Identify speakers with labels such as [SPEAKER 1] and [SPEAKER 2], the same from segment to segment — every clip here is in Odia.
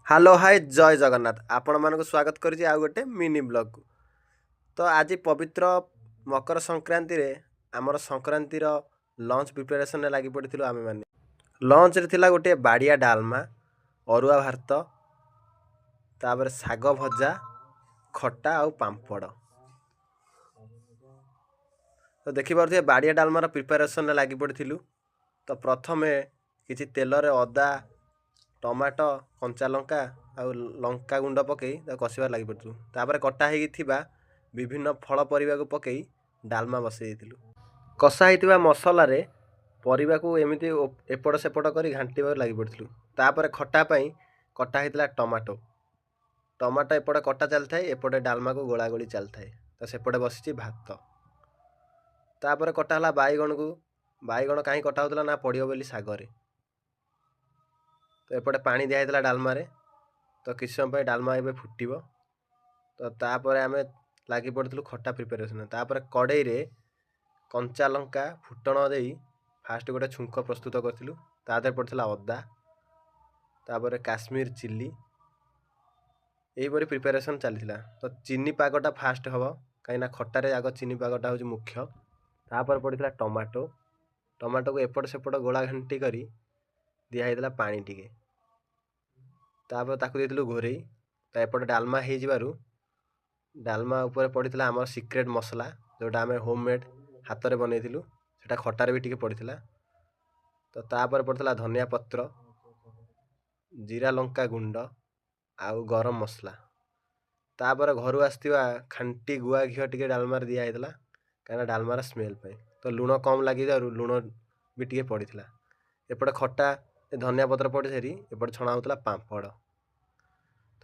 [SPEAKER 1] ହ୍ୟାଲୋ, ହାଏ, ଜୟ ଜଗନ୍ନାଥ। ଆପଣମାନଙ୍କୁ ସ୍ୱାଗତ କରିଛି ଆଉ ଗୋଟେ ମିନି ବ୍ଲଗ୍କୁ। ତ ଆଜି ପବିତ୍ର ମକର ସଂକ୍ରାନ୍ତିରେ ଆମର ସଂକ୍ରାନ୍ତିର ଲଞ୍ଚ ପ୍ରିପାରେସନରେ ଲାଗି ପଡ଼ିଥିଲୁ ଆମେମାନେ। ଲଞ୍ଚରେ ଥିଲା ଗୋଟିଏ ବାଡ଼ିଆ ଡାଲମା, ଅରୁଆ ଭାତ, ତାପରେ ଶାଗ ଭଜା, ଖଟା ଆଉ ପାମ୍ପଡ଼। ତ ଦେଖିପାରୁଥିବେ, ବାଡ଼ିଆ ଡାଲମାର ପ୍ରିପାରେସନରେ ଲାଗି ପଡ଼ିଥିଲୁ। ତ ପ୍ରଥମେ କିଛି ତେଲରେ ଅଦା, ଟମାଟୋ, କଞ୍ଚା ଲଙ୍କା ଆଉ ଲଙ୍କା ଗୁଣ୍ଡ ପକାଇ ତାକୁ କଷିବାରେ ଲାଗି ପଡ଼ିଥିଲୁ। ତାପରେ କଟା ହେଇକି ଥିବା ବିଭିନ୍ନ ଫଳ ପରିବାକୁ ପକାଇ ଡାଲମା ବସାଇ ଦେଇଥିଲୁ। କଷା ହେଇଥିବା ମସଲାରେ ପରିବାକୁ ଏମିତି ଏପଟ ସେପଟ କରି ଘାଣ୍ଟିବାକୁ ଲାଗି ପଡ଼ିଥିଲୁ। ତାପରେ ଖଟା ପାଇଁ କଟା ହେଇଥିଲା ଟମାଟୋ। ଟମାଟୋ ଏପଟେ କଟା ଚାଲିଥାଏ, ଏପଟେ ଡାଲମାକୁ ଗୋଳା ଗୋଳି ଚାଲିଥାଏ। ତ ସେପଟେ ବସିଛି ଭାତ। ତାପରେ କଟା ହେଲା ବାଇଗଣକୁ। ବାଇଗଣ କାହିଁ କଟା ହେଉଥିଲା ନା ପଡ଼ିବ ବୋଲି ଶାଗରେ। ତ ଏପଟେ ପାଣି ଦିଆହେଇଥିଲା ଡାଲମାରେ। ତ କିଛି ସମୟ ପାଇଁ ଡାଲମା ଏବେ ଫୁଟିବ। ତ ତାପରେ ଆମେ ଲାଗି ପଡ଼ିଥିଲୁ ଖଟା ପ୍ରିପାରେସନ୍। ତାପରେ କଡ଼େଇରେ କଞ୍ଚା ଲଙ୍କା ଫୁଟଣ ଦେଇ ଫାଷ୍ଟ ଗୋଟେ ଛୁଙ୍କ ପ୍ରସ୍ତୁତ କରିଥିଲୁ। ତା ଦେହରେ ପଡ଼ିଥିଲା ଅଦା, ତାପରେ କାଶ୍ମୀର ଚିଲି। ଏହିପରି ପ୍ରିପାରେସନ୍ ଚାଲିଥିଲା। ତ ଚିନି ପାଗଟା ଫାଷ୍ଟ ହେବ, କାହିଁକିନା ଖଟାରେ ଆଗ ଚିନି ପାଗଟା ହେଉଛି ମୁଖ୍ୟ। ତାପରେ ପଡ଼ିଥିଲା ଟମାଟୋ। ଟମାଟୋକୁ ଏପଟ ସେପଟ ଗୋଳା ଘାଣ୍ଟି କରି ଦିଆହେଇଥିଲା ପାଣି ଟିକେ। ତାପରେ ତାକୁ ଦେଇଥିଲୁ ଘୋରେଇ। ତ ଏପଟେ ଡାଲମା ହେଇଯିବାରୁ ଡାଲମା ଉପରେ ପଡ଼ିଥିଲା ଆମର ସିକ୍ରେଟ୍ ମସଲା, ଯେଉଁଟା ଆମେ ହୋମ୍ ମେଡ଼୍ ହାତରେ ବନେଇଥିଲୁ। ସେଇଟା ଖଟାରେ ବି ଟିକେ ପଡ଼ିଥିଲା। ତ ତାପରେ ପଡ଼ିଥିଲା ଧନିଆ ପତ୍ର, ଜିରା ଲଙ୍କା ଗୁଣ୍ଡ ଆଉ ଗରମ ମସଲା। ତାପରେ ଘରୁ ଆସିଥିବା ଖାଣ୍ଟି ଗୁଆ ଘିଅ ଟିକେ ଡାଲମାରେ ଦିଆହେଇଥିଲା, କାହିଁକିନା ଡାଲମାର ସ୍ମେଲ୍ ପାଇଁ। ତ ଲୁଣ କମ୍ ଲାଗିଯିବାରୁ ଲୁଣ ବି ଟିକେ ପଡ଼ିଥିଲା। ଏପଟେ ଖଟା, ଧନିଆ ପତ୍ର ପଡ଼ି ସାରି ଏପଟେ ଛଣା ହେଉଥିଲା ପାମ୍ପଡ଼।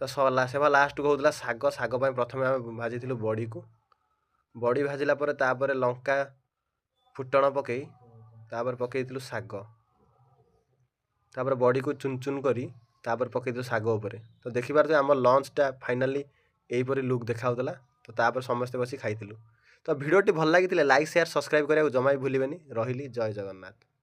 [SPEAKER 1] ତ ସରିଲା ସେବା। ଲାଷ୍ଟକୁ ହେଉଥିଲା ଶାଗ। ଶାଗ ପାଇଁ ପ୍ରଥମେ ଆମେ ଭାଜିଥିଲୁ ବଡ଼ିକୁ। ବଡ଼ି ଭାଜିଲା ପରେ ତାପରେ ଲଙ୍କା ଫୁଟଣ ପକାଇ ତାପରେ ପକାଇଥିଲୁ ଶାଗ। ତାପରେ ବଡ଼ିକୁ ଚୁନ ଚୁନ କରି ତାପରେ ପକାଇଥିଲୁ ଶାଗ ଉପରେ। ତ ଦେଖିପାରୁଥିବେ, ଆମ ଲଞ୍ଚଟା ଫାଇନାଲି ଏହିପରି ଲୁକ୍ ଦେଖାହେଉଥିଲା। ତ ତାପରେ ସମସ୍ତେ ବସି ଖାଇଥିଲୁ। ତ ଭିଡ଼ିଓଟି ଭଲ ଲାଗିଥିଲେ ଲାଇକ୍, ସେୟାର, ସବସ୍କ୍ରାଇବ୍ କରିବାକୁ ଜମା ବି ଭୁଲିବେନି। ରହିଲି, ଜୟ ଜଗନ୍ନାଥ।